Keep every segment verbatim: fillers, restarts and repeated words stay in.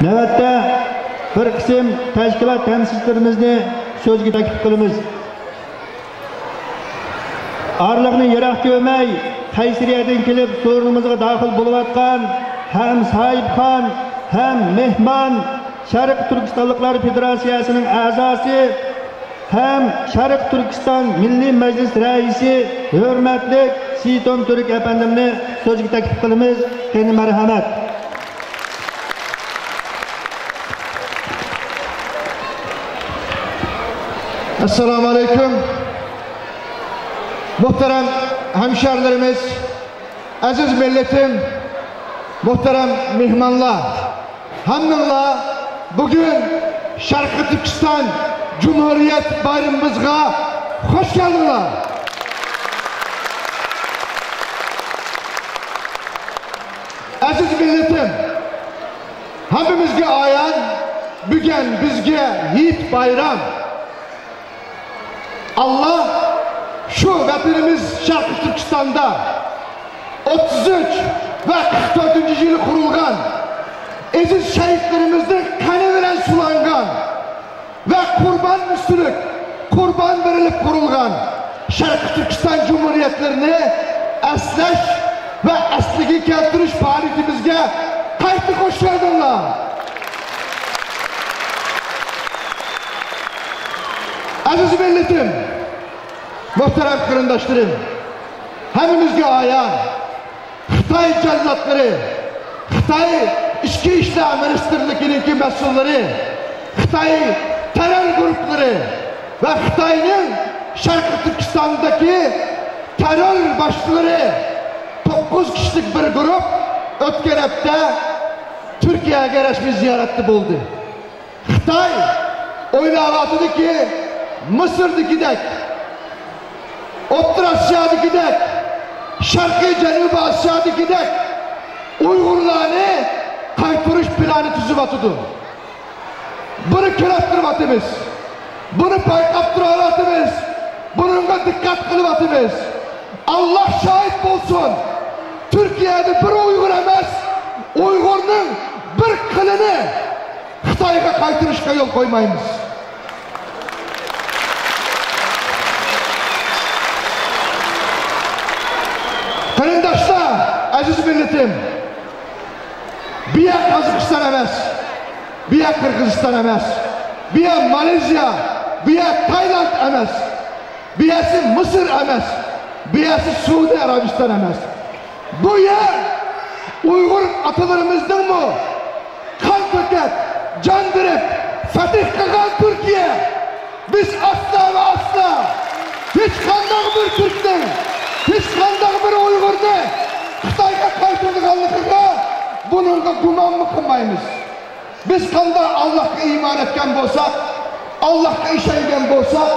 نۆۋەتتە بىر قىسىم تەشكىلات تەمسىلچىلىرىمىزنى سۆزگە تەكلىپ قىلىمىز. ئارىلىقنى يىراق كۆرمەي، قەيسەرىيەدىن كېلىپ سورۇنىمىزغا داخىل بولۇۋاتقان ھەم ساھىبخان، ھەم مېھمان، شەرقىي تۈركىستانلىقلار فېدېراتسىيەسىنىڭ ئەزاسى، ھەم شەرقىي تۈركىستان مىللىي مەجلىس رەئىسى ھۆرمەتلىك سېيىتوم تۈرك ئەپەندىمنى سۆزگە تەكلىپ قىلىمىز. قېنى مەرھەمەت. ئەسسالامۇ ئەلەيكۇم. مۇھتەرەم ھەمشەھىرىلىرىمىز، ئەزىز مىللىتىم، مۇھتەرەم مېھمانلار! ھەممىڭلار بۈگۈن شەرقىي تۈركىستان جۇمھۇرىيەت بايرىمىمىزغا خوش كەلدىڭلار. ئەزىز مىللىتىم، ھەممىمىزگە ئايان، بۈگۈن بىزگە ھېيت بايرام. ئاللا شۇ ۋەتىنىمىز شەرقىي تۈركىستاندا ئوتتۇز ئۈچ ۋە قىرىق تۆتىنچى يىلى قۇرۇلغان، ئەزىز شەھىدلىرىمىزنىڭ قېنى بىلەن سۇلانغان ۋە قۇربان ئۈستىلىك، قۇربان بېرىلىپ قۇرۇلغان شەرقىي تۈركىستان جۇمھۇرىيەتلىرىنى ئەسلەش ۋە ئەسلىگە كەلتۈرۈش پائالىيىتىمىزگە قايتا خوش كەلدىڭلار. ئەزىز مىللىتىم، مۇھتەرەم قېرىنداشلىرىم، ھەممىمىزگە ئايان، خىتاي جاللاتلىرى، خىتاي ئىچكى ئىشلار مىنىستىرلىكىنىڭكى مەسئۇللىرى، خىتاي تېررور گۇرۇپپىلىرى ۋە خىتاينىڭ شەرقىي تۈركىستاندىكى تېررور باشچىلىرى، توققۇز كىشىلىك بىر گۇرۇپ ئۆتكەن ھەپتە تۈركىيەگە رەسمىي زىيارەتتە بولدى. خىتاي ئويلاۋاتىدۇكى، مىسىردىكىدەك، ئوتتۇرا ئاسىيادىكىدەك، شەرقىي جەنۇبىي ئاسىيادىكىدەك ئۇيغۇرلارنى قايتۇرۇش پىلانى تۈزۈۋاتىدۇ. بۇنى كۆرۈپ تۇرۇۋاتىمىز. بۇنى بايقاپ تۇرۇۋاتىمىز. بۇنىڭغا دىققەت قىلىۋاتىمىز. ئاللا شاھىت بولسۇن، تۈركىيەدە بىر ئۇيغۇر ئەمەس، ئۇيغۇرنىڭ بىر قىلىنى خىتايغا قايتۇرۇشقا يول قويمايمىز. قېرىنداشلار، ئەزىز مىللىتىم، بۇ يەر قازاقىستان ئەمەس، بۇ يەر قىرغىزىستان ئەمەس، بۇ يەر مالايزىيا، بۇ يەر تايلاند ئەمەس، بۇ يەرسى مىسىر ئەمەس، بۇ يەرسى سەئۇدى ئەرەبىستان ئەمەس. بۇ يەر ئۇيغۇر ئاتىلىرىمىزنىڭمۇ قان تۆكۈپ، جان بېرىپ، فەتھ قىلغان تۈركىيە. بىز ئاسلا ۋە ئاسلا ھېچقانداق بىر تۈركنىڭ، ھېچقانداق بىر ئۇيغۇرنى خىتايغا قايتۇرىدىغانلىقىغا، بۇنىڭغا گۇمانمۇ قىلمايمىز. بىز قانداق ئاللاھقا ئىمان ئەتكەن بولساق، ئاللاھقا ئىشەنگەن بولساق،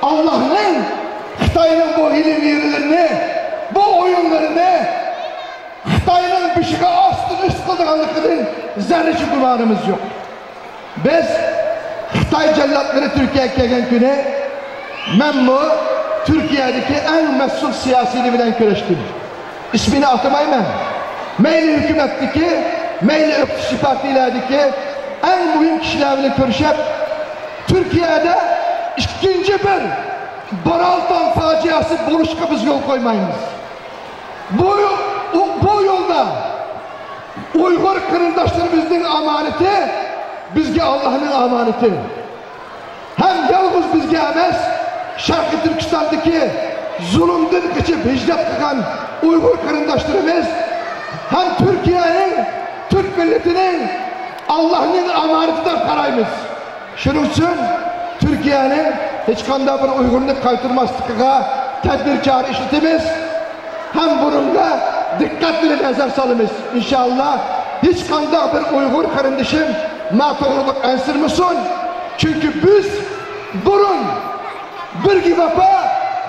ئاللاھنىڭ خىتاينىڭ بۇ ھىيلە-ۋىيلىلىرىنى، بۇ ئويۇنلىرىنى خىتاينىڭ بېشىغا ئاستىن ئۈست قىلىدىغانلىقىدىن زەررىچە گۇمانىمىز يوق. بىز خىتاي جاللاتلىرى تۈركىيەگە كەلگەن كۈنى مەنمۇ تۈركىيەدىكى ئەڭ مەسئۇل سىياسىيلار بىلەن كۆرۈشتۈم. ئىسمىنى ئاتىمايمەن. مەيلى ھۆكۈمەتتىكى، مەيلى ئۆكتىچى پارتىيىلەردىكى ئەڭ مۇھىم كىشىلەر بىلەن كۆرۈشۈپ، تۈركىيەدە ئىككىنچى بىر بورالتان پاجىئەسى بولۇشقا بىز يول قويمايمىز. بۇ، بۇ يولدا ئۇيغۇر قېرىنداشلىرىمىزنىڭ ئامانىتى بىزگە ئاللاھنىڭ ئامانىتى. ھەم يالغۇز بىزگە ئەمەس، شەرقىي تۈركىستاندىكى زۇلۇمدىن قېچىپ ھىجرەت قىلغان ئۇيغۇر قېرىنداشلىرىمىز ھەم تۈركىيەنىڭ، تۈرك مىللىتىنىڭ ئاللاھنىڭ ئامانىتى دەپ قارايمىز. شۇنىڭ ئۈچۈن تۈركىيەنىڭ ھېچقانداق بىر ئۇيغۇرنى قايتۇرماسلىقىغا تەدبىر چارە ئىشلىتىمىز. ھەم بۇنىڭغا دىققەت بىلەن نەزەر سالىمىز. ئىنشائاللا، ھېچقانداق بىر ئۇيغۇر قېرىندىشىم ناتوغرىلىق ئەنسىرىمىسۇن. چۈنكى بىز بۇرۇن «بىرگە ۋاپا،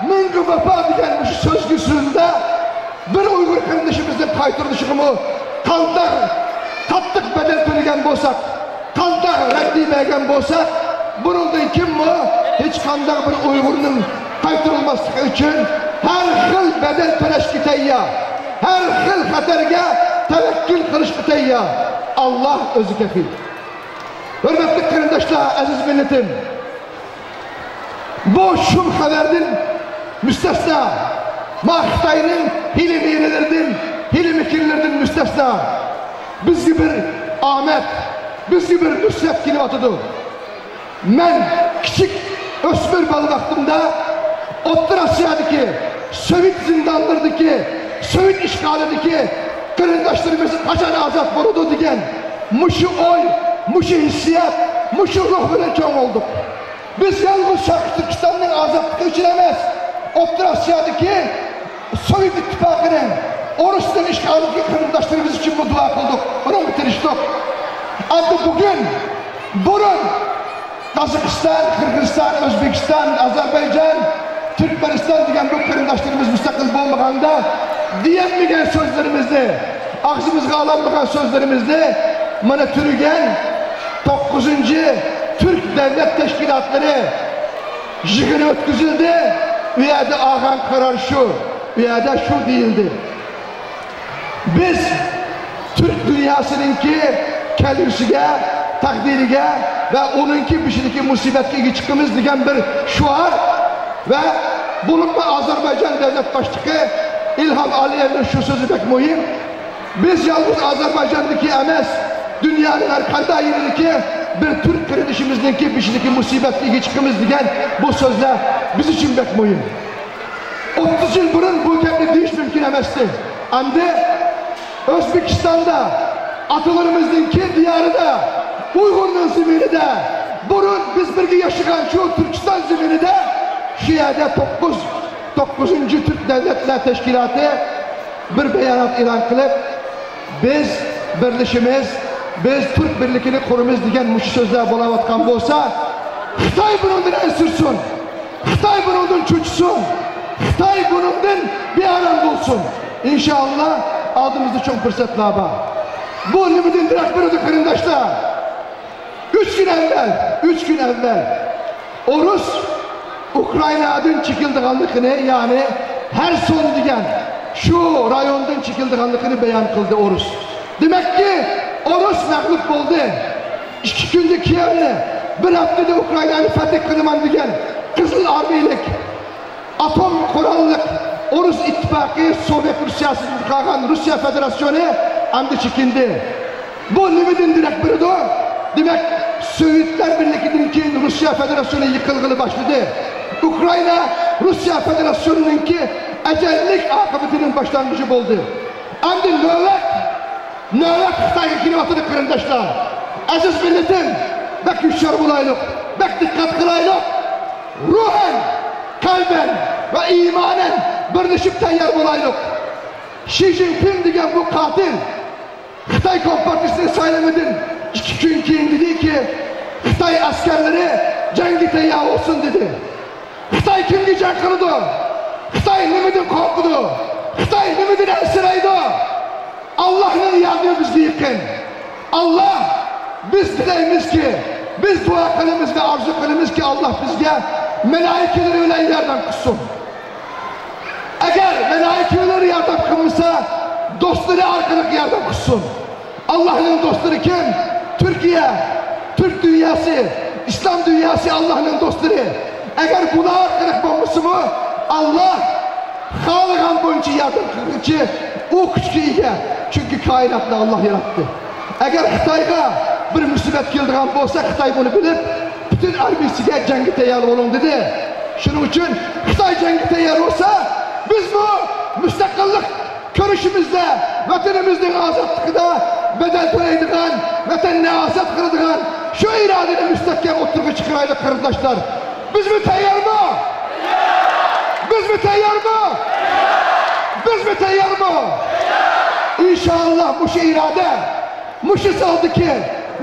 مىڭغا ۋاپا» دېگەن مۇشۇ سۆزگە سۆزىدە بىر ئۇيغۇر قېرىندىشىمىزنىڭ قايتۇرۇلۇشىغىمۇ قانداق قاتتىق بەدەل تۆلىگەن بولساق، قانداق رەددىيە بەرگەن بولساق، بۇنىڭدىن كېيىنمۇ ھېچقانداق بىر ئۇيغۇرنىڭ قايتۇرۇلماسلىقى ئۈچۈن ھەر خىل بەدەل تۆلەشكە تەييار، ھەر خىل خەتەرگە تەۋەككۈل قىلىشقا تەييار. ئاللا ئۆزى كەفىل. ھۆرمەتلىك قېرىنداشلار، ئەزىز مىللىتىم! بۇ شۇم خەۋەردىن مۇستەسنا، ما خىتاينىڭ ھىيلە-مىيلىلىرىدىن، ھىيلە-مىكىرلىرىدىن مۇستەسنا، بىزگە بىر ئامەت، بىزگە بىر نۇسرەت كېلىۋاتىدۇ. مەن كىچىك ئۆسمۈر بالا ۋاقتىمدا ئوتتۇرا ئاسىيادىكى سوۋېت زىندانلىرىدىكى، سوۋېت ئىشغالىدىكى قېرىنداشلىرىمىز قاچان ئازاد بولىدۇ دېگەن مۇشۇ ئوي، مۇشۇ ھېسسىيات، مۇشۇ روھ بىلەن چوڭ بولدۇق. بىز يالغۇز شەرقىي تۈركىستاننىڭ ئازادلىقى ئۈچۈن ئەمەس، ئوتتۇرا ئاسىيادىكى سوۋېت ئىتتىپاقىنىڭ، ئورۇسنىڭ ئىشغالىدىكى قېرىنداشلىرىمىز ئۈچۈنمۇ دۇئا قىلدۇق، ئۇنىڭغا تىرىشتۇق. ئەمدى بۈگۈن، بۇرۇن قازاقىستان، قىرغىزىستان، ئۆزبېكىستان، ئازەربەيجان، تۈركمەنىستان دېگەن بۇ قېرىنداشلىرىمىز مۇستەقىل بولمىغاندا دېيەلمىگەن سۆزلىرىمىزنى، ئاغزىمىزغا ئالالمىغان سۆزلىرىمىزنى مانا تۈرگەن توققۇزىنچى تۈرك دۆلەت تەشكىلاتلىرى يىغىنى ئۆتكۈزۈلدى. ئۇ يەردە ئالغان قارار شۇ، ئۇ يەردە شۇ دېيىلدى. بىز تۈرك دۇنياسىنىڭكى كەلگۈسىگە، تەقدىرىگە ۋە ئۇنىڭكى بېشىدىكى مۇسىبەتكە ئىگە چىقىمىز دېگەن بىر شوئار ۋە بولۇپمۇ ئازەربايجان دۆلەت باشلىقى ئىلھام ئالىيېۋنىڭ شۇ سۆزى بەك مۇھىم. بىز يالغۇز ئازەربايجاندىكى ئەمەس، دۇنيانىڭ ھەر قانداق يېرىدىكى بىر تۈرك قېرىندىشىمىزنىڭكى بېشىدىكى مۇسىبەتكە ئىگە چىقىمىز دېگەن بۇ سۆزلەر بىز ئۈچۈن بەك مۇھىم. ئوتتۇز يىل بۇرۇن بۇ گەپنى دېيىش مۇمكىن ئەمەستى. ئەمدى ئۆزبېكىستاندا، ئاتىلىرىمىزنىڭكى دىيارىدا، ئۇيغۇرنىڭ زېمىنىدا، بۇرۇن بىز بىرگە ياشىغان شۇ تۈركىستان زېمىنىدا، شۇ يەردە توققۇز، توققۇزىنچى تۈرك دۆلەتلەر تەشكىلاتى بىر بايانات ئېلان قىلىپ، بىز بىرلىشىمىز، بىز تۈرك بىرلىكىنى قۇرىمىز دېگەن مۇشۇ سۆزلەر بولاۋاتقان بولسا، خىتاي بۇنىڭدىن ئەنسىرىسۇن، خىتاي بۇنىڭدىن چۆچۈسۇن، خىتاي بۇنىڭدىن بىئارام بولسۇن. ئىنشائاللا، ئالدىمىزدا چوڭ پۇرسەتلەر بار. بۇ نېمىدىن دېرەك بېرىدۇ، قېرىنداشلار؟ ئۈچ كۈن ئەۋۋەل، ئۈچ كۈن ئەۋۋەل ئورۇس ئۇكرائىنادىن چېكىلىدىغانلىقىنى، يەنى خېرسون دېگەن شۇ رايوندىن چېكىلىدىغانلىقىنى بايان قىلدى ئورۇس. دېمەككى، ئورۇس مەغلۇپ بولدى. ئىككى كۈندە كىيېۋنى، بىر ھەپتىدە ئۇكرائىنانى فەتھ قىلىمەن دېگەن قىزىل ئارمىيىلىك، ئاتوم قوراللىق ئورۇس ئىتتىپاقى، سوۋېت روسىيەسىدىن قالغان روسىيە فېدېراتسىيونى ئەمدى چېكىندى. بۇ نېمىدىن دېرەك بېرىدۇ؟ دېمەك، سوۋېتلار بىرلىكىدىن كېيىن روسىيە فېدېراتسىيونى يىقىلغىلى باشلىدى. ئۇكرائىنا روسىيە فېدېراتسىيونىنىڭكى ئەجەللىك ئاقىۋىتىنىڭ باشلانغۇچى بولدى. ئەمدى نۆۋەت، نۆۋەت خىتايغا كېلىۋاتىدۇ، قېرىنداشلار. ئەزىز مىللىتىم، بەك ھوشيار بولايلۇق، بەك دىققەت قىلايلۇق. روھەن، قەلبەن ۋە ئىمانەن بىرلىشىپ تەييار بولايلۇق. شى جىنپىڭ دېگەن بۇ قاتىل خىتاي كومپارتىيىسىنىڭ سايلىمىدىن ئىككى كۈن كېيىن دېدىكى، خىتاي ئەسكەرلىرى جەڭگە تەييار بولسۇن دېدى. خىتاي كىمگە جەڭ قىلىدۇ؟ خىتاي نېمىدىن قورقىدۇ؟ خىتاي نېمىدىن ئەنسىرەيدۇ؟ ئاللاھنىڭ ياردىمى بىزگە يېقىن. ئاللاھ، بىز تىلەيمىزكى، بىز دۇئا قىلىمىز ۋە ئارزۇ قىلىمىزكى، ئاللاھ بىزگە مەلائىكىلىرى بىلەن ياردەم قىلسۇن. ئەگەر مەلائىكىلىرى ياردەم قىلمىسا، دوستلىرى ئارقىلىق ياردەم قىلسۇن. ئاللاھنىڭ دوستلىرى كىم؟ تۈركىيە، تۈرك دۇنياسى، ئىسلام دۇنياسى ئاللاھنىڭ دوستلىرى. ئەگەر بۇلار ئارقىلىق بولمىسىمۇ، ئاللاھ خالىغان بويىچە ياردەم قىلغۇچى ئۇ كۈچكە ئىگە. چۈنكى كائىناتنى ئاللاھ ياراتتى. ئەگەر خىتايغا بىر مۇسىبەت كېلىدىغان بولسا، خىتاي بۇنى بىلىپ، پۈتۈن ئارمىيىسىگە جەڭگە تەييار بولۇڭ دېدى. شۇنىڭ ئۈچۈن خىتاي جەڭگە تەييار بولسا، بىزمۇ مۇستەقىللىق كۈرىشىمىزدە ۋەتىنىمىزنىڭ ئازادلىقىدا بەدەل تۆلەيدىغان، ۋەتەننى ئازاد قىلىدىغان شۇ ئىرادىنى مۇستەھكەم ئوتتۇرىغا چىقىرايلى، قېرىنداشلار. بىزمۇ تەييارمۇ؟ بىزمۇ تەييارمۇ؟ بىزمۇ تەييارمۇ؟ ئىنشائاللا، مۇشۇ ئىرادە، مۇشۇ زالدىكى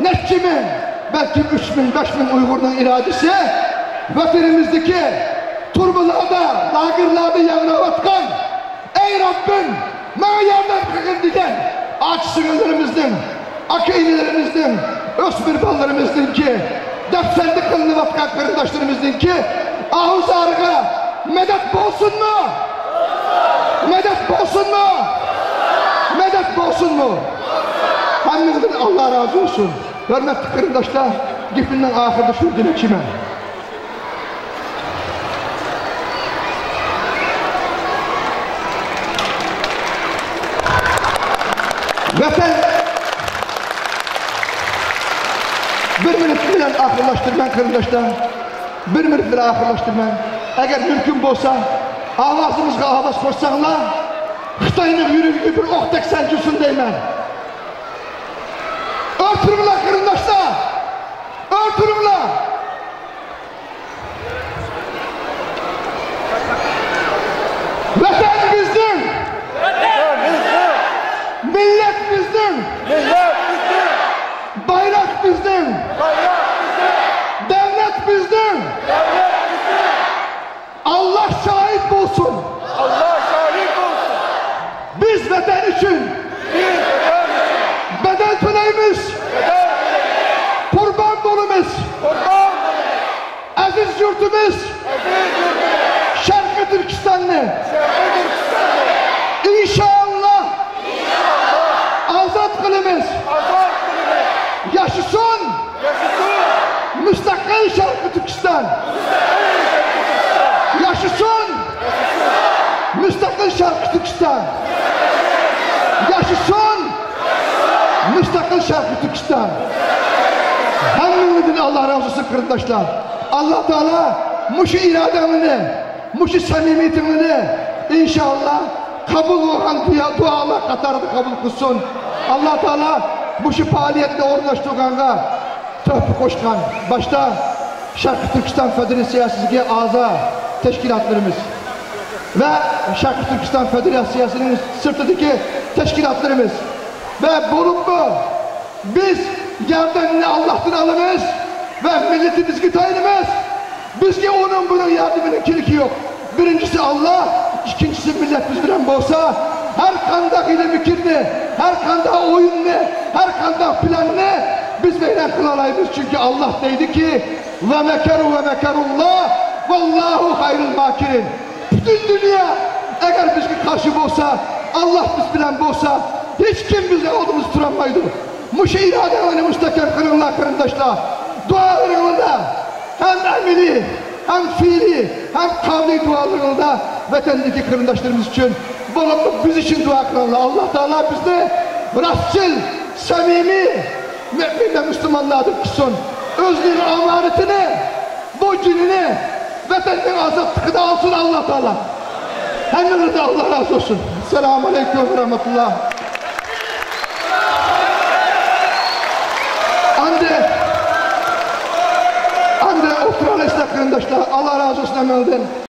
نەچچە مىڭ، بەلكىم ئۈچ مىڭ، بەش مىڭ ئۇيغۇرنىڭ ئىرادىسى ۋەتىنىمىزدىكى تۈرمىلەردە، لاگېرلاردا ياڭراۋاتقان، ئەي رەببىم، ماڭا ياردەم قىلغىن دېگەن ئاچا-سىڭىللىرىمىزنىڭ، ئاكا-ئىنىلىرىمىزنىڭ، ئۆسمۈر بالىلىرىمىزنىڭكى، دەپسەندە قىلىنىۋاتقان قېرىنداشلىرىمىزنىڭكى ئاھۇ زارىغا مەدەت بولسۇنمۇ؟ مەدەت بولسۇنمۇ؟ مەدەت بولسۇنمۇ؟ ھەممىڭدىن ئاللا رازى بولسۇن. ھۆرمەتلىك قېرىنداشلار، گېپىمنىڭ ئاخىرىدا شۇنى دېمەكچىمەن. ۋەتەن، بىر مىنۇت بىلەن ئاخىرلاشتۇرىمەن قېرىنداشلار. بىر مىنۇت بىلەن ئاخىرلاشتۇرىمەن. ئەگەر مۇمكىن بولسا، ئاۋازىمىزغا ئاۋاز قوشساڭلار، خىتاينىڭ يۈرىكىگە بىر ئوقتەك سانجىلسۇن دەيمەن. ئولتۇرۇڭلار قېرىنداشلار! ئولتۇرۇڭلار! ۋەتەن بىزنىڭ! مىللەت بىزنىڭ! بايراق بىزنىڭ! دۆلەت بىزنىڭ! ئاللا شاھىت بولسۇن! ئاللا شاھىت بولسۇن! بىز ۋەتەن ئۈچۈن بىز ۋەتەن ئۈچۈن بەدەل تۆلەيمىز! بەدەل تۆلەيمىز! قۇربان بولىمىز! قۇربان بولىمىز! ئەزىز يۇرتىمىز، ئەزىز يۇرتىمىز! شەرقىي تۈركىستاننى، شەرقىي تۈركىستاننى! ئىنشائاللا، ئىنشائاللا! ئازاد قىلىمىز! ئازاد قىلىمىز! ياشىسۇن! ياشىسۇن! مۇستەقىل شەرقىي تۈركىستان! ياشىسۇن! مۇستەقىل شەرقىي تۈركىستان! ياشىسۇن! مۇستەقىل شەرقىي تۈركىستان! ھەممىڭلاردىن ئاللا رازى بولسۇن قېرىنداشلار! ئاللا تائالا مۇشۇ ئىرادەڭلارنى، مۇشۇ سەمىمىيىتىڭلارنى ئىنشائاللا قوبۇل بولغان دۇئا-، دۇئالار قاتارىدا قوبۇل قىلسۇن! ئاللا تائالا مۇشۇ پائالىيەتنى ئورۇنلاشتۇرغانغا تۆھپە قوشقان، باشتا شەرقىي تۈركىستان فېدېراتسىيەسىگە ئەزا تەشكىلاتلىرىمىز ۋە شەرقىي تۈركىستان فېدېراتسىيەسىنىڭ سىرتىدىكى تەشكىلاتلىرىمىز ۋە بولۇپمۇ بىز ياردەمنى ئاللاھتىن ئالىمىز ۋە مىللىتىمىزگە تايىنىمىز. بىزگە ئۇنىڭ بۇنىڭ ياردىمىنىڭ كېرىكى يوق. بىرىنچىسى ئاللا، ئىككىنچىسى مىللەت بىز بىلەن بولسا، ھەر قانداق ھىيلە-مىكىرنى، ھەر قانداق ئويۇننى، ھەر قانداق پىلاننى بىز ۋەيران قىلالايمىز. چۈنكى ئاللا دەيدىكى، ۋە مەكەرۇ ۋە مەكەرۇللا، ۋەللاھۇ خەيرۇل ماكىرىن. پۈتۈن دۇنيا ئەگەر بىزگە قارشى بولسا، ئاللا بىز بىلەن بولسا، ھېچكىم بىزنىڭ ئالدىمىزدا تۇرالمايدۇ. مۇشۇ ئىرادەڭلارنى مۇستەھكەم قىلىڭلار قېرىنداشلار. دۇئالىرىڭلاردا ھەم ئەمەلىي، ھەم پېئىلىي، ھەم قەۋلىي دۇئالىرىڭلاردا ۋەتەندىكى قېرىنداشلىرىمىز ئۈچۈن، بولۇپمۇ بىز ئۈچۈن دۇئا قىلىڭلار. ئاللا تائالا بىزنى راستچىل، سەمىمىي مۆمىن ۋە مۇسۇلمانلاردىن قىلسۇن. ئۆزىنىڭ ئامانىتىنى، بۇ جېنىنى ۋەتەننىڭ ئازادلىقىدا ئالسۇن ئاللا تائالا. ھەممىڭىزدىن ئاللا رازى بولسۇن. ئەسسالامۇ ئەلەيكۇم ۋە رەھمەتۇللا. ئاندى، ئاندى ئولتۇرالايسىلەر قېرىنداشلار. ئاللا رازى بولسۇن ھەممىڭىزدىن.